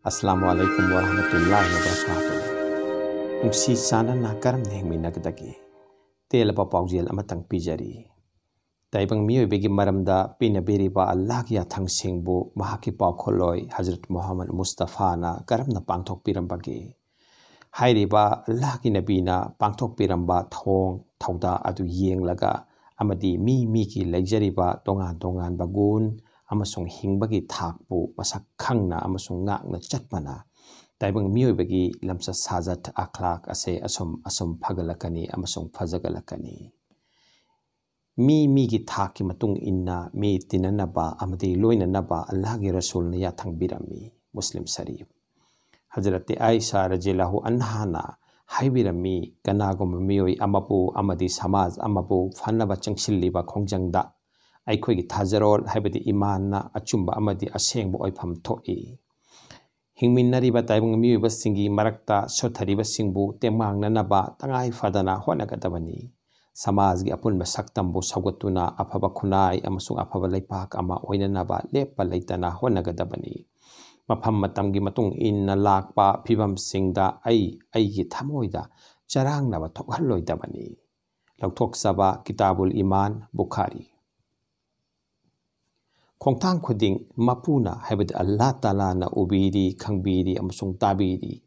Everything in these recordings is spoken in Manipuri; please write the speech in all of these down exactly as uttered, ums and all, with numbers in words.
ꯑꯁꯂꯥꯃꯨ ꯑꯂꯥꯏꯀꯨꯝ ꯋꯥꯔꯍꯃꯇꯨꯜꯂꯥꯍꯤ ꯋꯥꯕꯔꯀꯥꯇꯨꯍ꯫ ꯅꯨꯡꯁꯤ ꯆꯥꯟꯅꯅ ꯀꯔꯝꯅ ꯍꯤꯡꯃꯤꯟꯅꯒꯗꯒꯦ? ꯇꯦꯜꯂꯕ ꯄꯥꯎꯖꯦꯜ ꯑꯃꯇꯪ ꯄꯤꯖꯔꯤ꯫ ꯇꯥꯏꯕꯪ ꯃꯤꯑꯣꯏꯕꯒꯤ ꯃꯔꯝꯗ ꯄꯤꯅꯕꯤꯔꯤꯕ ꯑꯜꯂꯥꯍꯒꯤ ꯌꯥꯊꯪꯁꯤꯡꯕꯨ ꯃꯍꯥꯛꯀꯤ ꯄꯥꯎꯈꯣꯜꯂꯣꯏ ꯍꯖꯔꯠ ꯃꯨꯍꯝꯃꯗ ꯃꯨꯁꯇꯐꯥꯅ ꯀꯔꯝꯅ ꯄꯥꯡꯊꯣꯛꯄꯤꯔꯝꯕꯒꯦ? ꯍꯥꯏꯔꯤꯕ ꯑꯜꯂꯥꯍꯒꯤ ꯅꯕꯤꯅ ꯄꯥꯡꯊꯣꯛꯄꯤꯔꯝꯕ ꯊꯧꯑꯣꯡ ꯊꯧꯗꯥ ꯑꯗꯨ ꯌꯦꯡꯂꯒ ꯑꯃꯗꯤ ꯃꯤ ꯃꯤꯒꯤ ꯂꯩꯖꯔꯤꯕ ꯇꯣꯉꯥꯟ ꯇꯣꯉꯥꯟꯕ ꯒꯨꯟ ꯑꯃꯁꯨꯡ ꯍꯤꯡꯕꯒꯤ ꯊꯥꯛꯄꯨ ꯃꯁꯛ ꯈꯪꯅ ꯑꯃꯁꯨꯡ ꯉꯥꯛꯅ ꯆꯠꯄꯅ ꯇꯥꯏꯕꯪ ꯃꯤꯑꯣꯏꯕꯒꯤ ꯂꯝꯆꯠ ꯁꯥꯖꯠ ꯑꯈ꯭ꯂꯥꯛ ꯑꯁꯦ ꯑꯁꯨꯝ ꯑꯁꯨꯝ ꯐꯒꯠꯂꯛꯀꯅꯤ ꯑꯃꯁꯨꯡ ꯐꯖꯒꯠꯂꯛꯀꯅꯤ꯫ ꯃꯤ ꯃꯤꯒꯤ ꯊꯥꯛꯀꯤ ꯃꯇꯨꯡ ꯏꯟꯅ ꯃꯤ ꯇꯤꯟꯅꯅꯕ ꯑꯃꯗꯤ ꯂꯣꯏꯅꯅꯕ ꯑꯜꯂꯥꯍꯒꯤ ꯔꯁꯨꯜꯅ ꯌꯥꯊꯪ ꯄꯤꯔꯝꯃꯤ꯫ ꯃꯨꯁꯂꯤꯝ ꯁꯔꯤꯐ꯫ ꯍꯖꯔꯠ ꯑꯥꯏꯁꯥ ꯔꯖꯤꯌꯜꯂꯥꯍꯨ ꯑꯟꯍꯥꯅ ꯍꯥꯏꯕꯤꯔꯝꯃꯤ, "ꯀꯅꯥꯒꯨꯝꯕ ꯃꯤꯑꯣꯏ ꯑꯃꯕꯨ ꯑꯃꯗꯤ ꯁꯃꯥꯖ ꯑꯃꯕꯨ ꯐꯅꯕ ꯆꯪꯁꯤꯜꯂꯤꯕ ꯈꯣꯡꯖꯪꯗ ꯑꯩꯈꯣꯏꯒꯤ ꯊꯥꯖꯔꯣꯜ ꯍꯥꯏꯕꯗꯤ ꯏꯃꯥꯟꯅ ꯑꯆꯨꯝꯕ ꯑꯃꯗꯤ ꯑꯁꯦꯡꯕ ꯑꯣꯏꯐꯝ ꯊꯣꯛꯏ꯫ ꯍꯤꯡꯃꯤꯟꯅꯔꯤꯕ ꯇꯥꯏꯕꯪ ꯃꯤꯑꯣꯏꯕꯁꯤꯡꯒꯤ ꯃꯔꯛꯇ ꯁꯣꯠꯊꯔꯤꯕꯁꯤꯡꯕꯨ ꯇꯦꯡꯃꯥꯡꯅꯅꯕ ꯇꯉꯥꯏ ꯐꯗꯅ ꯍꯣꯠꯅꯒꯗꯕꯅꯤ꯫ ꯁꯃꯥꯖꯒꯤ ꯑꯄꯨꯟꯕ ꯁꯛꯇꯝꯕꯨ ꯁꯧꯒꯠꯇꯨꯅ ꯑꯐꯕ ꯈꯨꯟꯅꯥꯏ ꯑꯃꯁꯨꯡ ꯑꯐꯕ ꯂꯩꯄꯥꯛ ꯑꯃ ꯑꯣꯏꯅꯅꯕ ꯂꯦꯞꯄ ꯂꯩꯇꯅ ꯍꯣꯠꯅꯒꯗꯕꯅꯤ꯫ ꯃꯐꯝ ꯃꯇꯝꯒꯤ ꯃꯇꯨꯡ ꯏꯟꯅ ꯂꯥꯛꯄ ꯐꯤꯕꯝꯁꯤꯡꯗ ꯑꯩ ꯑꯩꯒꯤ ꯊꯃꯣꯏꯗ ꯆꯔꯥꯡꯅꯕ ꯊꯣꯛꯍꯜꯂꯣꯏꯗꯕꯅꯤ"꯫ ꯂꯧꯊꯣꯛꯆꯕ ꯀꯤꯇꯥꯕꯨꯜ ꯏꯃꯥꯟ, ꯕꯨꯈꯥꯔꯤ꯫ ꯈꯣꯡꯊꯥꯡ ꯈꯨꯗꯤꯡ ꯃꯄꯨꯅ, ꯍꯥꯏꯕꯗꯤ ꯑꯜꯂꯥꯍ ꯇꯥꯂꯥꯅ ꯎꯕꯤꯔꯤ, ꯈꯪꯕꯤꯔꯤ ꯑꯃꯁꯨꯡ ꯇꯥꯕꯤꯔꯤ꯫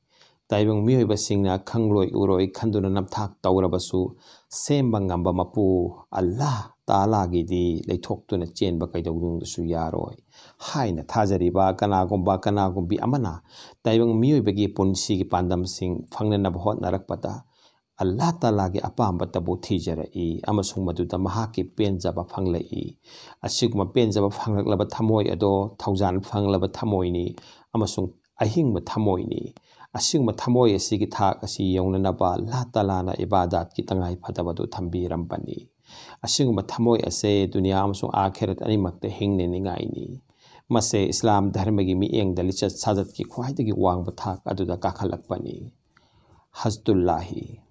ꯇꯥꯏꯕꯪ ꯃꯤꯑꯣꯏꯕꯁꯤꯡꯅ ꯈꯪꯂꯣꯏ ꯎꯔꯣꯏ ꯈꯟꯗꯨꯅ ꯅꯝꯊꯥꯛ ꯇꯧꯔꯕꯁꯨ, ꯁꯦꯝꯕ ꯉꯝꯕ ꯃꯄꯨ ꯑꯜꯂꯥꯍ ꯇꯥꯂꯥꯒꯤꯗꯤ ꯂꯩꯊꯣꯛꯇꯨꯅ ꯆꯦꯟꯕ ꯀꯩꯗꯧꯅꯨꯡꯗꯁꯨ ꯌꯥꯔꯣꯏ ꯍꯥꯏꯅ ꯊꯥꯖꯔꯤꯕ ꯀꯅꯥꯒꯨꯝꯕ ꯀꯅꯥꯒꯨꯝꯕꯤ ꯑꯃꯅ ꯇꯥꯏꯕꯪ ꯃꯤꯑꯣꯏꯕꯒꯤ ꯄꯨꯟꯁꯤꯒꯤ ꯄꯥꯟꯗꯝꯁꯤꯡ ꯐꯪꯅꯅꯕ ꯍꯣꯠꯅꯔꯛꯄꯗ, ꯑꯜꯂꯥꯍ ꯇꯥꯂꯥꯒꯤ ꯑꯄꯥꯝꯕꯇꯕꯨ ꯊꯤꯖꯔꯛꯏ ꯑꯃꯁꯨꯡ ꯃꯗꯨꯗ ꯃꯍꯥꯛꯀꯤ ꯄꯦꯟꯖꯕ ꯐꯪꯂꯛꯏ꯫ ꯑꯁꯤꯒꯨꯝꯕ ꯄꯦꯟꯖꯕ ꯐꯪꯂꯛꯂꯕ ꯊꯃꯣꯏ ꯑꯗꯣ ꯊꯧꯖꯥꯜ ꯐꯪꯂꯕ ꯊꯃꯣꯏꯅꯤ ꯑꯃꯁꯨꯡ ꯑꯍꯤꯡꯕ ꯊꯃꯣꯏꯅꯤ꯫ ꯑꯁꯤꯒꯨꯝꯕ ꯊꯃꯣꯏ ꯑꯁꯤꯒꯤ ꯊꯥꯛ ꯑꯁꯤ ꯌꯧꯅꯅꯕ ꯑꯜꯂꯥꯍ ꯇꯥꯂꯥꯅ ꯏꯕꯥꯗꯥꯠꯀꯤ ꯇꯉꯥꯏ ꯐꯗꯕꯗꯨ ꯊꯝꯕꯤꯔꯝꯕꯅꯤ꯫ ꯑꯁꯤꯒꯨꯝꯕ ꯊꯃꯣꯏ ꯑꯁꯦ ꯗꯨꯅꯤꯌꯥ ꯑꯃꯁꯨꯡ ꯑꯥꯈꯤꯔꯠ ꯑꯅꯤꯃꯛꯇ ꯍꯤꯡꯅꯅꯤꯡꯉꯥꯏꯅꯤ꯫ ꯃꯁꯦ ꯏꯁꯂꯥꯝ ꯙꯔꯃꯒꯤ ꯃꯤꯠꯌꯦꯡꯗ ꯂꯤꯆꯠ ꯁꯥꯖꯠꯀꯤ ꯈ꯭ꯋꯥꯏꯗꯒꯤ ꯋꯥꯡꯕ ꯊꯥꯛ ꯑꯗꯨꯗ ꯀꯥꯈꯠꯂꯛꯄꯅꯤ꯫ ꯍꯖꯇꯨꯜꯂꯥꯍꯤ꯫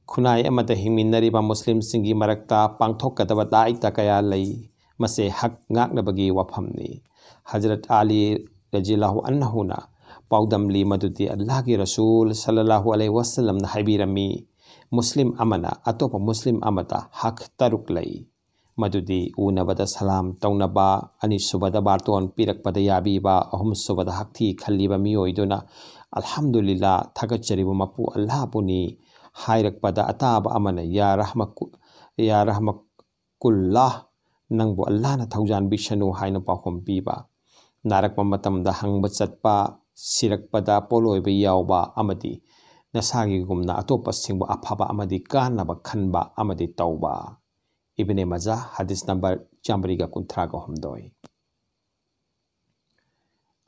ꯈꯨꯟꯅꯥꯏ ꯑꯃꯗ ꯍꯤꯡꯃꯤꯟꯅꯔꯤꯕ ꯃꯨꯁꯂꯤꯝꯁꯤꯡꯒꯤ ꯃꯔꯛꯇ ꯄꯥꯡꯊꯣꯛꯀꯗꯕ ꯗꯥꯏꯇ ꯀꯌꯥ ꯂꯩ꯫ ꯃꯁꯦ ꯍꯛ ꯉꯥꯛꯅꯕꯒꯤ ꯋꯥꯐꯝꯅꯤ꯫ ꯍꯖꯔꯠ ꯑꯂꯤ ꯔꯖꯤꯌꯜꯂꯥꯍꯨ ꯑꯟꯍꯨꯅ ꯄꯥꯎꯗꯝꯂꯤ ꯃꯗꯨꯗꯤ ꯑꯜꯂꯥꯍꯒꯤ ꯔꯁꯨꯜ ꯁꯜꯂꯜꯂꯥꯍꯨ ꯑꯂꯩꯍꯤ ꯋꯁꯜꯂꯝꯅ ꯍꯥꯏꯕꯤꯔꯝꯃꯤ, ꯃꯨꯁꯂꯤꯝ ꯑꯃꯅ ꯑꯇꯣꯞꯄ ꯃꯨꯁꯂꯤꯝ ꯑꯃꯗ ꯍꯛ ꯇꯔꯨꯛ ꯂꯩ꯫ ꯃꯗꯨꯗꯤ ꯎꯅꯕꯗ ꯁꯂꯥꯝ ꯇꯧꯅꯕ, ꯑꯅꯤꯁꯨꯕꯗ ꯕꯥꯔꯇꯣꯟ ꯄꯤꯔꯛꯄꯗ ꯌꯥꯕꯤꯕ, ꯑꯍꯨꯝꯁꯨꯕꯗ ꯍꯛꯊꯤ ꯈꯜꯂꯤꯕ ꯃꯤꯑꯣꯏꯗꯨꯅ "ꯑꯜꯍꯝꯗꯨꯂꯤꯜꯂꯥ, ꯊꯥꯒꯠꯆꯔꯤꯕ ꯃꯄꯨ ꯑꯜꯂꯥꯍꯕꯨꯅꯤ" ꯍꯥꯏꯔꯛꯄꯗ ꯑꯇꯥꯕ ꯑꯃꯅ "ꯌꯥ ꯔꯍꯃꯀꯨ-, ꯌꯥ ꯔꯍꯃ-, ꯀꯨꯜꯂꯥ, ꯅꯪꯕꯨ ꯑꯜꯂꯥꯍꯅ ꯊꯧꯖꯥꯟꯕꯤꯁꯅꯨ" ꯍꯥꯏꯅ ꯄꯥꯎꯈꯨꯝ ꯄꯤꯕ, ꯅꯥꯔꯛꯄ ꯃꯇꯝꯗ ꯍꯪꯕ ꯆꯠꯄ, ꯁꯤꯔꯛꯄꯗ ꯄꯣꯠꯂꯣꯏꯕ ꯌꯥꯎꯕ, ꯑꯃꯗꯤ ꯅꯁꯥꯒꯤꯒꯨꯝꯅ ꯑꯇꯣꯞꯄꯁꯤꯡꯕꯨ ꯑꯐꯕ ꯑꯃꯗꯤ ꯀꯥꯟꯅꯕ ꯈꯟꯕ ꯑꯃꯗꯤ ꯇꯧꯕ꯫ ꯏꯕꯅꯦ ꯃꯖꯥ, ꯍꯗꯤꯁ ꯅꯝꯕꯔ ꯆꯥꯝꯃꯔꯤꯒ ꯀꯨꯟꯊ꯭ꯔꯥꯒ ꯍꯨꯝꯗꯣꯏ꯫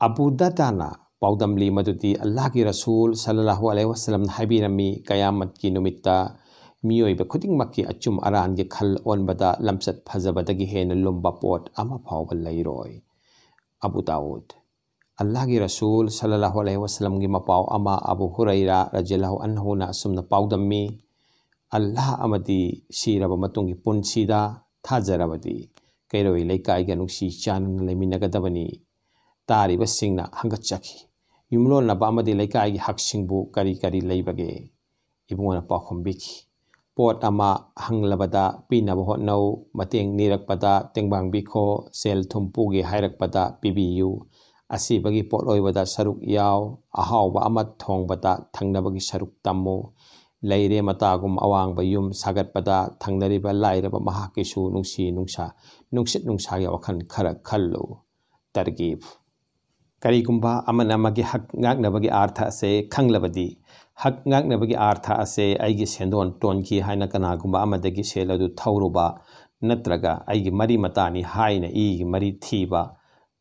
ꯑꯕꯨ ꯗꯔꯗꯥꯅ ꯄꯥꯎꯗꯝꯂꯤ ꯃꯗꯨꯗꯤ ꯑꯜꯂꯥꯍꯒꯤ ꯔꯁꯨꯜ ꯁꯜꯂꯜꯂꯥꯍꯨ ꯑꯂꯩꯍꯤ ꯋꯁꯜꯂꯝꯅ ꯍꯥꯏꯕꯤꯔꯝꯃꯤ, "ꯀꯌꯥꯃꯠꯀꯤ ꯅꯨꯃꯤꯠꯇ ꯃꯤꯑꯣꯏꯕ ꯈꯨꯗꯤꯡꯃꯛꯀꯤ ꯑꯆꯨꯝ ꯑꯔꯥꯟꯒꯤ ꯈꯜ ꯑꯣꯟꯕꯗ ꯂꯝꯆꯠ ꯐꯖꯕꯗꯒꯤ ꯍꯦꯟꯅ ꯂꯨꯝꯕ ꯄꯣꯠ ꯑꯃ ꯐꯥꯎꯕ ꯂꯩꯔꯣꯏ"꯫ ꯑꯕꯨ ꯗꯥꯎꯗ꯫ ꯑꯜꯂꯥꯍꯒꯤ ꯔꯁꯨꯜ ꯁꯜꯂꯜꯂꯥꯍꯨ ꯑꯂꯩꯍꯤ ꯋꯁꯜꯂꯝꯒꯤ ꯃꯄꯥꯎ ꯑꯃ ꯑꯕꯨ ꯍꯨꯔꯩꯔꯥ ꯔꯖꯤꯌꯜꯂꯥꯍꯨ ꯑꯟꯍꯨꯅ ꯑꯁꯨꯝꯅ ꯄꯥꯎꯗꯝꯃꯤ, "ꯑꯜꯂꯥꯍ ꯑꯃꯗꯤ ꯁꯤꯔꯕ ꯃꯇꯨꯡꯒꯤ ꯄꯨꯟꯁꯤꯗ ꯊꯥꯖꯔꯕꯗꯤ ꯀꯩꯔꯣꯏ ꯂꯩꯀꯥꯏꯒ ꯅꯨꯡꯁꯤ ꯆꯥꯟꯅꯅ ꯂꯩꯃꯤꯟꯅꯒꯗꯕꯅꯤ"꯫ ꯇꯥꯔꯤꯕꯁꯤꯡꯅ ꯍꯪꯒꯠꯆꯈꯤ, "ꯌꯨꯝꯂꯣꯟꯅꯕ ꯑꯃꯗꯤ ꯂꯩꯀꯥꯏꯒꯤ ꯍꯛꯁꯤꯡꯕꯨ ꯀꯔꯤ ꯀꯔꯤ ꯂꯩꯕꯒꯦ?" ꯏꯕꯨꯡꯉꯣꯅ ꯄꯥꯎꯈꯨꯝ ꯄꯤꯈꯤ, "ꯄꯣꯠ ꯑꯃ ꯍꯪꯂꯕꯗ ꯄꯤꯅꯕ ꯍꯣꯠꯅꯧ, ꯃꯇꯦꯡ ꯅꯤꯔꯛꯄꯗ ꯇꯦꯡꯕꯥꯡꯕꯤꯈꯣ, ꯁꯦꯜ ꯊꯨꯝ ꯄꯨꯒꯦ ꯍꯥꯏꯔꯛꯄꯗ ꯄꯤꯕꯤꯌꯨ, ꯑꯁꯤꯕꯒꯤ ꯄꯣꯠꯂꯣꯏꯕꯗ ꯁꯔꯨꯛ ꯌꯥꯎ, ꯑꯍꯥꯎꯕ ꯑꯃ ꯊꯣꯡꯕꯗ ꯊꯪꯅꯕꯒꯤ ꯁꯔꯨꯛ ꯇꯝꯃꯨ, ꯂꯩꯔꯦ ꯃꯇꯥꯒꯨꯝ ꯑꯋꯥꯡꯕ ꯌꯨꯝ ꯁꯥꯒꯠꯄꯗ ꯊꯪꯅꯔꯤꯕ ꯂꯥꯏꯔꯕ ꯃꯍꯥꯛꯀꯤꯁꯨ ꯅꯨꯡꯁꯤ ꯅꯨꯡꯁꯥ, ꯅꯨꯡꯁꯤꯠ ꯅꯨꯡꯁꯥꯒꯤ ꯋꯥꯈꯜ ꯈꯔ ꯈꯜꯂꯨ"꯫ ꯇꯔꯒꯤꯕ꯫ ꯀꯔꯤꯒꯨꯝꯕ ꯑꯃꯅ ꯑꯃꯒꯤ ꯍꯛ ꯉꯥꯛꯅꯕꯒꯤ ꯑꯥꯔꯊ ꯑꯁꯦ ꯈꯪꯂꯕꯗꯤ, ꯍꯛ ꯉꯥꯛꯅꯕꯒꯤ ꯑꯥꯔꯊ ꯑꯁꯦ ꯑꯩꯒꯤ ꯁꯦꯟꯗꯣꯟ ꯇꯣꯟꯈꯤ ꯍꯥꯏꯅ ꯀꯅꯥꯒꯨꯝꯕ ꯑꯃꯗꯒꯤ ꯁꯦꯜ ꯑꯗꯨ ꯊꯧꯔꯨꯕ, ꯅꯠꯇ꯭ꯔꯒ ꯑꯩꯒꯤ ꯃꯔꯤ ꯃꯇꯥꯅꯤ ꯍꯥꯏꯅ ꯏꯒꯤ ꯃꯔꯤ ꯊꯤꯕ,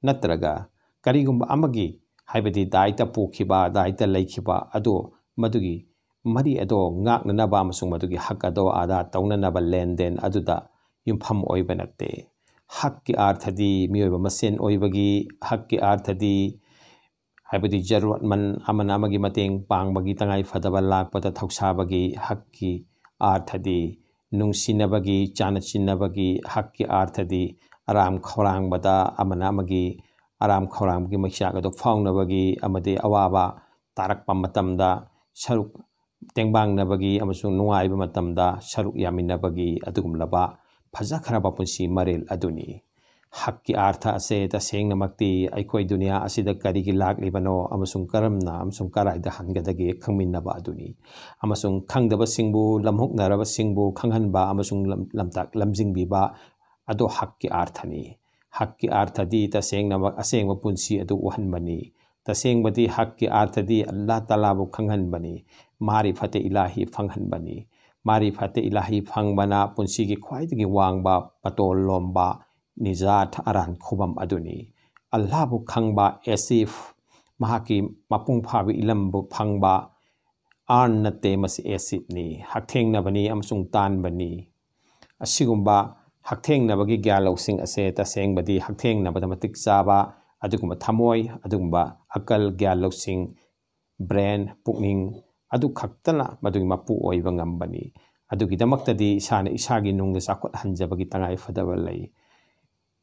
ꯅꯠꯇ꯭ꯔꯒ ꯀꯔꯤꯒꯨꯝꯕ ꯑꯃꯒꯤ, ꯍꯥꯏꯕꯗꯤ ꯗꯥꯏꯇ ꯄꯣꯛꯈꯤꯕ, ꯗꯥꯏꯇ ꯂꯩꯈꯤꯕ ꯑꯗꯣ, ꯃꯗꯨꯒꯤ ꯃꯔꯤ ꯑꯗꯣ ꯉꯥꯛꯅꯅꯕ ꯑꯃꯁꯨꯡ ꯃꯗꯨꯒꯤ ꯍꯛ ꯑꯗꯣ ꯑꯗꯥ ꯇꯧꯅꯅꯕ ꯂꯦꯟꯗꯦꯟ ꯑꯗꯨꯗ ꯌꯨꯝꯐꯝ ꯑꯣꯏꯕ ꯅꯠꯇꯦ꯫ ꯍꯛꯀꯤ ꯑꯥꯔꯊꯗꯤ ꯃꯤꯑꯣꯏꯕ ꯃꯁꯦꯟ ꯑꯣꯏꯕꯒꯤ ꯍꯛꯀꯤ ꯑꯥꯔꯊꯗꯤ, ꯍꯥꯏꯕꯗꯤ ꯖꯔꯨꯔꯠꯃꯟ ꯑꯃꯅ ꯑꯃꯒꯤ ꯃꯇꯦꯡ ꯄꯥꯡꯕꯒꯤ, ꯇꯉꯥꯏ ꯐꯗꯕ ꯂꯥꯛꯄꯗ ꯊꯧꯁꯥꯕꯒꯤ ꯍꯛꯀꯤ ꯑꯥꯔꯊꯗꯤ, ꯅꯨꯡꯁꯤꯅꯕꯒꯤ, ꯆꯥꯅ ꯆꯤꯟꯅꯕꯒꯤ ꯍꯛꯀꯤ ꯑꯥꯔꯊꯗꯤ, ꯑꯔꯥꯝ ꯈꯧꯔꯥꯡꯕꯗ ꯑꯃꯅ ꯑꯃꯒꯤ ꯑꯔꯥꯝ ꯈꯧꯔꯥꯡꯕꯒꯤ ꯃꯩꯆꯥꯛ ꯑꯗꯨ ꯐꯥꯎꯅꯕꯒꯤ ꯑꯃꯗꯤ ꯑꯋꯥꯕ ꯇꯥꯔꯛꯄ ꯃꯇꯝꯗ ꯁꯔꯨꯛ ꯇꯦꯡꯕꯥꯡꯅꯕꯒꯤ ꯑꯃꯁꯨꯡ ꯅꯨꯡꯉꯥꯏꯕ ꯃꯇꯝꯗ ꯁꯔꯨꯛ ꯌꯥꯃꯤꯟꯅꯕꯒꯤ ꯑꯗꯨꯒꯨꯝꯂꯕ ꯐꯖꯈ꯭ꯔꯕ ꯄꯨꯟꯁꯤ ꯃꯔꯦꯜ ꯑꯗꯨꯅꯤ꯫ ꯍꯛꯀꯤ ꯑꯥꯔꯊ ꯑꯁꯦ ꯇꯁꯦꯡꯅꯃꯛꯇꯤ ꯑꯩꯈꯣꯏ ꯗꯨꯅꯤꯌꯥ ꯑꯁꯤꯗ ꯀꯔꯤꯒꯤ ꯂꯥꯛꯂꯤꯕꯅꯣ ꯑꯃꯁꯨꯡ ꯀꯔꯝꯅ ꯑꯃꯁꯨꯡ ꯀꯗꯥꯏꯗ ꯍꯟꯒꯗꯒꯦ ꯈꯪꯃꯤꯟꯅꯕ ꯑꯗꯨꯅꯤ꯫ ꯑꯃꯁꯨꯡ ꯈꯪꯗꯕꯁꯤꯡꯕꯨ, ꯂꯝꯍꯨꯛꯅꯔꯕꯁꯤꯡꯕꯨ ꯈꯪꯍꯟꯕ ꯑꯃꯁꯨꯡ ꯂꯝ-, ꯂꯝꯇꯥꯛ ꯂꯝꯖꯤꯡꯕꯤꯕ ꯑꯗꯣ ꯍꯛꯀꯤ ꯑꯥꯔꯊꯅꯤ꯫ ꯍꯛꯀꯤ ꯑꯥꯔꯊꯗꯤ ꯇꯁꯦꯡꯅꯃꯛ ꯑꯁꯦꯡꯕ ꯄꯨꯟꯁꯤ ꯑꯗꯨ ꯎꯍꯟꯕꯅꯤ꯫ ꯇꯁꯦꯡꯕꯗꯤ ꯍꯛꯀꯤ ꯑꯥꯔꯊꯗꯤ ꯑꯜꯂꯥꯍ ꯇꯥꯂꯥꯕꯨ ꯈꯪꯍꯟꯕꯅꯤ, ꯃꯥꯔꯤꯐꯠꯇꯦ ꯏꯂꯥꯍꯤ ꯐꯪꯍꯟꯕꯅꯤ꯫ ꯃꯥꯔꯤꯐꯠꯇꯦ ꯏꯂꯥꯍꯤ ꯐꯪꯕꯅ ꯄꯨꯟꯁꯤꯒꯤ ꯈ꯭ꯋꯥꯏꯗꯒꯤ ꯋꯥꯡꯕ ꯃꯇꯣꯜ ꯂꯣꯝꯕ ꯅꯤꯖꯥꯠ ꯑꯔꯥꯟ ꯈꯨꯕꯝ ꯑꯗꯨꯅꯤ꯫ ꯑꯜꯂꯥꯍꯕꯨ ꯈꯪꯕ ꯑꯦꯁꯤꯐ, ꯃꯍꯥꯛꯀꯤ ꯃꯄꯨꯡ ꯐꯥꯕ ꯏꯂꯝꯕꯨ ꯐꯪꯕ ꯑꯥꯔꯟ ꯅꯠꯇꯦ, ꯃꯁꯤ ꯑꯦꯁꯤꯐꯅꯤ, ꯍꯛꯊꯦꯡꯅꯕꯅꯤ ꯑꯃꯁꯨꯡ ꯇꯥꯟꯕꯅꯤ꯫ ꯑꯁꯤꯒꯨꯝꯕ ꯍꯛꯊꯦꯡꯅꯕꯒꯤ ꯒ꯭ꯌꯥꯟ ꯂꯧꯁꯤꯡ ꯑꯁꯦ ꯇꯁꯦꯡꯕꯗꯤ ꯍꯛꯊꯦꯡꯅꯕꯗ ꯃꯇꯤꯛ ꯆꯥꯕ ꯑꯗꯨꯒꯨꯝꯕ ꯊꯃꯣꯏ, ꯑꯗꯨꯒꯨꯝꯕ ꯑꯀꯜ, ꯒ꯭ꯌꯥꯟ ꯂꯧꯁꯤꯡ, ꯕ꯭ꯔꯦꯟ, ꯄꯨꯛꯅꯤꯡ ꯑꯗꯨ ꯈꯛꯇꯅ ꯃꯗꯨꯒꯤ ꯃꯄꯨ ꯑꯣꯏꯕ ꯉꯝꯕꯅꯤ꯫ ꯑꯗꯨꯒꯤꯗꯃꯛꯇꯗꯤ ꯏꯁꯥꯅ ꯏꯁꯥꯒꯤ ꯅꯨꯡꯗ ꯆꯥꯎꯈꯠꯍꯟꯖꯕꯒꯤ ꯇꯉꯥꯏ ꯐꯗꯕ ꯂꯩ꯫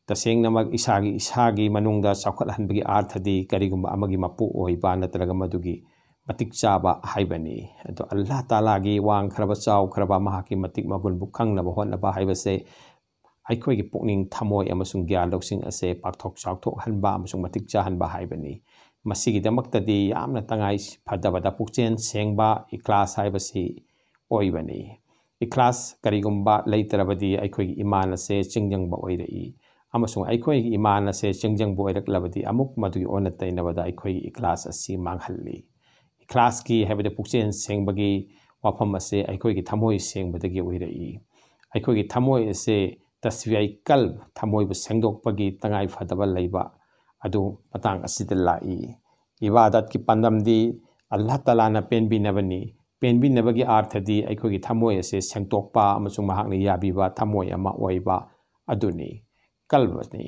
ꯇꯁꯦꯡꯅꯃꯛ ꯏꯁꯥꯒꯤ, ꯏꯁꯥꯒꯤ ꯃꯅꯨꯡꯗ ꯆꯥꯎꯈꯠꯍꯟꯕꯒꯤ ꯑꯥꯔꯊꯗꯤ ꯀꯔꯤꯒꯨꯝꯕ ꯑꯃꯒꯤ ꯃꯄꯨ ꯑꯣꯏꯕ ꯅꯠꯇ꯭ꯔꯒ ꯃꯗꯨꯒꯤ ꯃꯇꯤꯛ ꯆꯥꯕ ꯍꯥꯏꯕꯅꯤ꯫ ꯑꯗꯣ ꯑꯜꯂꯥꯍ ꯇꯥꯂꯥꯒꯤ ꯋꯥꯡꯈ꯭ꯔꯕ, ꯆꯥꯎꯈ꯭ꯔꯕ, ꯃꯍꯥꯛꯀꯤ ꯃꯇꯤꯛ ꯃꯒꯨꯟꯕꯨ ꯈꯪꯅꯕ ꯍꯣꯠꯅꯕ ꯍꯥꯏꯕꯁꯦ ꯑꯩꯈꯣꯏꯒꯤ ꯄꯨꯛꯅꯤꯡ, ꯊꯃꯣꯏ ꯑꯃꯁꯨꯡ ꯒ꯭ꯌꯥꯟ ꯂꯧꯁꯤꯡ ꯑꯁꯦ ꯄꯥꯛꯊꯣꯛ ꯆꯥꯎꯊꯣꯛꯍꯟꯕ ꯑꯃꯁꯨꯡ ꯃꯇꯤꯛ ꯆꯥꯍꯟꯕ ꯍꯥꯏꯕꯅꯤ꯫ ꯃꯁꯤꯒꯤꯗꯃꯛꯇꯗꯤ ꯌꯥꯝꯅ ꯇꯉꯥꯏ ꯐꯗꯕꯗ ꯄꯨꯛꯆꯦꯜ ꯁꯦꯡꯕ ꯏꯈ꯭ꯂꯥꯁ ꯍꯥꯏꯕꯁꯤ ꯑꯣꯏꯕꯅꯤ꯫ ꯏꯈ꯭ꯂꯥꯁ ꯀꯔꯤꯒꯨꯝꯕ ꯂꯩꯇ꯭ꯔꯕꯗꯤ ꯑꯩꯈꯣꯏꯒꯤ ꯏꯃꯥꯟ ꯑꯁꯦ ꯆꯤꯡꯖꯪꯕ ꯑꯣꯏꯔꯛꯏ, ꯑꯃꯁꯨꯡ ꯑꯩꯈꯣꯏꯒꯤ ꯏꯃꯥꯟ ꯑꯁꯦ ꯆꯤꯡꯖꯪꯕ ꯑꯣꯏꯔꯛꯂꯕꯗꯤ ꯑꯃꯨꯛ ꯃꯗꯨꯒꯤ ꯑꯣꯟꯅ ꯇꯩꯅꯕꯗ ꯑꯩꯈꯣꯏꯒꯤ ꯏꯈ꯭ꯂꯥꯁ ꯑꯁꯤ ꯃꯥꯡꯍꯜꯂꯤ꯫ ꯏꯈ꯭ꯂꯥꯁꯀꯤ ꯍꯥꯏꯕꯗꯤ ꯄꯨꯛꯆꯦꯜ ꯁꯦꯡꯕꯒꯤ ꯋꯥꯐꯝ ꯑꯁꯦ ꯑꯩꯈꯣꯏꯒꯤ ꯊꯃꯣꯏ ꯁꯦꯡꯕꯗꯒꯤ ꯑꯣꯏꯔꯛꯏ꯫ ꯑꯩꯈꯣꯏꯒꯤ ꯊꯃꯣꯏ ꯑꯁꯦ ꯇꯁꯐꯤꯌꯥꯏ ꯀꯜꯕ, ꯊꯃꯣꯏꯕꯨ ꯁꯦꯡꯗꯣꯛꯄꯒꯤ ꯇꯉꯥꯏ ꯐꯗꯕ ꯂꯩꯕ ꯑꯗꯨ ꯃꯇꯥꯡ ꯑꯁꯤꯗ ꯂꯥꯛꯏ꯫ ꯏꯕꯥꯗꯠꯀꯤ ꯄꯥꯟꯗꯝꯗꯤ ꯑꯜꯂꯥꯍ ꯇꯥꯂꯥꯅ ꯄꯦꯟꯕꯤꯅꯕꯅꯤ꯫ ꯄꯦꯟꯕꯤꯅꯕꯒꯤ ꯑꯥꯔꯊꯗꯤ ꯑꯩꯈꯣꯏꯒꯤ ꯊꯃꯣꯏ ꯑꯁꯦ ꯁꯦꯡꯗꯣꯛꯄ ꯑꯃꯁꯨꯡ ꯃꯍꯥꯛꯅ ꯌꯥꯕꯤꯕ ꯊꯃꯣꯏ ꯑꯃ ꯑꯣꯏꯕ ꯑꯗꯨꯅꯤ꯫ ꯀꯜꯕꯅꯤ꯫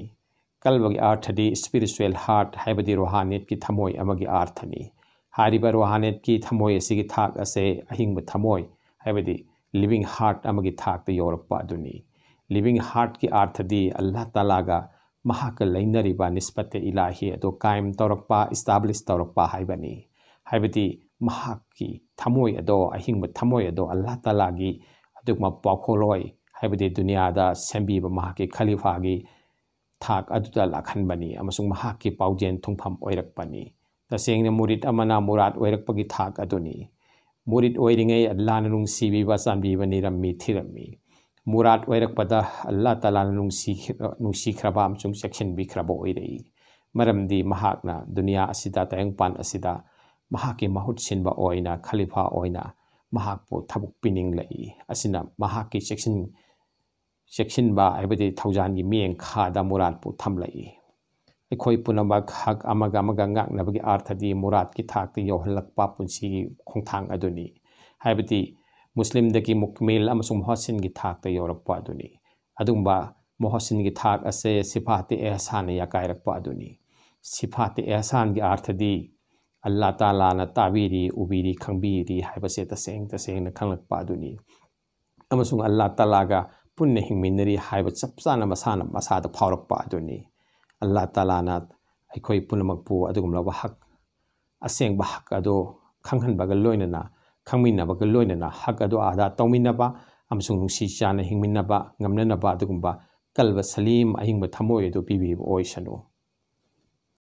ꯀꯜꯕꯒꯤ ꯑꯥꯔꯊꯗꯤ spiritual heart ꯍꯥꯏꯕꯗꯤ ꯔꯣꯍꯥꯅꯤꯌꯠꯀꯤ ꯊꯃꯣꯏ ꯑꯃꯒꯤ ꯑꯥꯔꯊꯅꯤ꯫ ꯍꯥꯏꯔꯤꯕ ꯔꯣꯍꯥꯅꯤꯌꯠꯀꯤ ꯊꯃꯣꯏ ꯑꯁꯤꯒꯤ ꯊꯥꯛ ꯑꯁꯦ ꯑꯍꯤꯡꯕ ꯊꯃꯣꯏ ꯍꯥꯏꯕꯗꯤ living heart ꯑꯃꯒꯤ ꯊꯥꯛꯇ ꯌꯧꯔꯛꯄ ꯑꯗꯨꯅꯤ꯫ Living heartꯀꯤ ꯑꯥꯔꯊꯗꯤ ꯑꯜꯂꯥꯍ ꯇꯥꯂꯥꯒ ꯃꯍꯥꯛꯀ ꯂꯩꯅꯔꯤꯕ ꯅꯤꯁꯕꯠꯇꯦ ꯏꯂꯥꯍꯤ ꯑꯗꯣ ꯀꯥꯏꯝ ꯇꯧꯔꯛꯄ, ꯏꯁꯇꯥꯕ꯭ꯂꯤꯁ ꯇꯧꯔꯛꯄ ꯍꯥꯏꯕꯅꯤ꯫ ꯍꯥꯏꯕꯗꯤ ꯃꯍꯥꯛꯀꯤ ꯊꯃꯣꯏ ꯑꯗꯣ, ꯑꯍꯤꯡꯕ ꯊꯃꯣꯏ ꯑꯗꯣ ꯑꯜꯂꯥꯍ ꯇꯥꯂꯥꯒꯤ, ꯑꯗꯨꯒꯨꯝꯕ ꯄꯥꯎꯈꯣꯜꯂꯣꯏ, ꯍꯥꯏꯕꯗꯤ ꯗꯨꯅꯤꯌꯥꯗ ꯁꯦꯝꯕꯤꯕ ꯃꯍꯥꯛꯀꯤ ꯈꯂꯤꯐꯥꯒꯤ ꯊꯥꯛ ꯑꯗꯨꯗ ꯂꯥꯛꯍꯟꯕꯅꯤ ꯑꯃꯁꯨꯡ ꯃꯍꯥꯛꯀꯤ ꯄꯥꯎꯖꯦꯜ ꯊꯨꯡꯐꯝ ꯑꯣꯏꯔꯛꯄꯅꯤ꯫ ꯇꯁꯦꯡꯅ ꯃꯨꯔꯤꯗ ꯑꯃꯅ ꯃꯨꯔꯥꯗ ꯑꯣꯏꯔꯛꯄꯒꯤ ꯊꯥꯛ ꯑꯗꯨꯅꯤ꯫ ꯃꯨꯔꯤꯗ ꯑꯣꯏꯔꯤꯉꯩ ꯑꯜꯂꯥꯍꯅ ꯅꯨꯡꯁꯤꯕꯤꯕ, ꯆꯥꯟꯕꯤꯕ, ꯅꯤꯔꯝꯃꯤ, ꯊꯤꯔꯝꯃꯤ꯫ ꯃꯨꯔꯥꯗ ꯑꯣꯏꯔꯛꯄꯗ ꯑꯜꯂꯥꯍ ꯇꯥꯂꯥꯅ ꯅꯨꯡꯁꯤꯈꯤ-, ꯅꯨꯡꯁꯤꯈ꯭ꯔꯕ ꯑꯃꯁꯨꯡ ꯆꯦꯛꯁꯤꯟꯕꯤꯈ꯭ꯔꯕ ꯑꯣꯏꯔꯛꯏ꯫ ꯃꯔꯝꯗꯤ ꯃꯍꯥꯛꯅ ꯗꯨꯅꯤꯌꯥ ꯑꯁꯤꯗ, ꯇꯥꯏꯕꯪꯄꯥꯟ ꯑꯁꯤꯗ ꯃꯍꯥꯛꯀꯤ ꯃꯍꯨꯠ ꯁꯤꯟꯕ ꯑꯣꯏꯅ, ꯈꯂꯤꯐꯥ ꯑꯣꯏꯅ ꯃꯍꯥꯛꯄꯨ ꯊꯕꯛ ꯄꯤꯅꯤꯡꯂꯛꯏ꯫ ꯑꯁꯤꯅ ꯃꯍꯥꯛꯀꯤ ꯆꯦꯛꯁꯤꯟ-, ꯆꯦꯛꯁꯤꯟꯕ ꯍꯥꯏꯕꯗꯤ ꯊꯧꯖꯥꯜꯒꯤ ꯃꯤꯠꯌꯦꯡ ꯈꯥꯗ ꯃꯨꯔꯥꯗꯄꯨ ꯊꯝꯂꯛꯏ꯫ ꯑꯩꯈꯣꯏ ꯄꯨꯝꯅꯃꯛ ꯍꯛ ꯑꯃꯒ ꯑꯃꯒ ꯉꯥꯛꯅꯕꯒꯤ ꯑꯥꯔꯊꯗꯤ ꯃꯨꯔꯥꯗꯀꯤ ꯊꯥꯛꯇ ꯌꯧꯍꯜꯂꯛꯄ ꯄꯨꯟꯁꯤꯒꯤ ꯈꯣꯡꯊꯥꯡ ꯑꯗꯨꯅꯤ꯫ ꯍꯥꯏꯕꯗꯤ ꯃꯨꯁꯂꯤꯝꯗꯒꯤ ꯃꯨꯛꯃꯤꯜ ꯑꯃꯁꯨꯡ ꯃꯨꯍꯁꯤꯟꯒꯤ ꯊꯥꯛꯇ ꯌꯧꯔꯛꯄ ꯑꯗꯨꯅꯤ꯫ ꯑꯗꯨꯒꯨꯝꯕ ꯃꯨꯍꯁꯤꯟꯒꯤ ꯊꯥꯛ ꯑꯁꯦ ꯁꯤꯐꯥꯇꯦ ꯑꯦꯍꯁꯥꯟꯅ ꯌꯥꯀꯥꯏꯔꯛꯄ ꯑꯗꯨꯅꯤ꯫ ꯁꯤꯐꯥꯇꯦ ꯑꯦꯍꯁꯥꯟꯒꯤ ꯑꯥꯔꯊꯗꯤ ꯑꯜꯂꯥꯍ ꯇꯥꯂꯥꯅ ꯇꯥꯕꯤꯔꯤ, ꯎꯕꯤꯔꯤ, ꯈꯪꯕꯤꯔꯤ ꯍꯥꯏꯕꯁꯦ ꯇꯁꯦꯡ ꯇꯁꯦꯡꯅ ꯈꯪꯂꯛꯄ ꯑꯗꯨꯅꯤ꯫ ꯑꯃꯁꯨꯡ ꯑꯜꯂꯥꯍ ꯇꯥꯂꯥꯒ ꯄꯨꯟꯅ ꯍꯤꯡꯃꯤꯟꯅꯔꯤ ꯍꯥꯏꯕ ꯆꯞ ꯆꯥꯅ ꯃꯁꯥꯅ ꯃꯁꯥꯗ ꯐꯥꯎꯔꯛꯄ ꯑꯗꯨꯅꯤ꯫ ꯑꯜꯂꯥꯍ ꯇꯥꯂꯥꯅ ꯑꯩꯈꯣꯏ ꯄꯨꯝꯅꯃꯛꯄꯨ ꯑꯗꯨꯒꯨꯝꯂꯕ ꯍꯛ, ꯑꯁꯦꯡꯕ ꯍꯛ ꯑꯗꯨ ꯈꯪꯍꯟꯕꯒ ꯂꯣꯏꯅꯅ, ꯈꯪꯃꯤꯟꯅꯕꯒ ꯂꯣꯏꯅꯅ ꯍꯛ ꯑꯗꯨ ꯑꯗꯥ ꯇꯧꯃꯤꯟꯅꯕ ꯑꯃꯁꯨꯡ ꯅꯨꯡꯁꯤ ꯆꯥꯟꯅ ꯍꯤꯡꯃꯤꯟꯅꯕ ꯉꯝꯅꯅꯕ ꯑꯗꯨꯒꯨꯝꯕ ꯀꯜꯕ ꯁꯂꯤꯝ, ꯑꯍꯤꯡꯕ ꯊꯃꯣꯏ ꯑꯗꯨ ꯄꯤꯕꯤꯕ ꯑꯣꯏꯁꯅꯨ꯫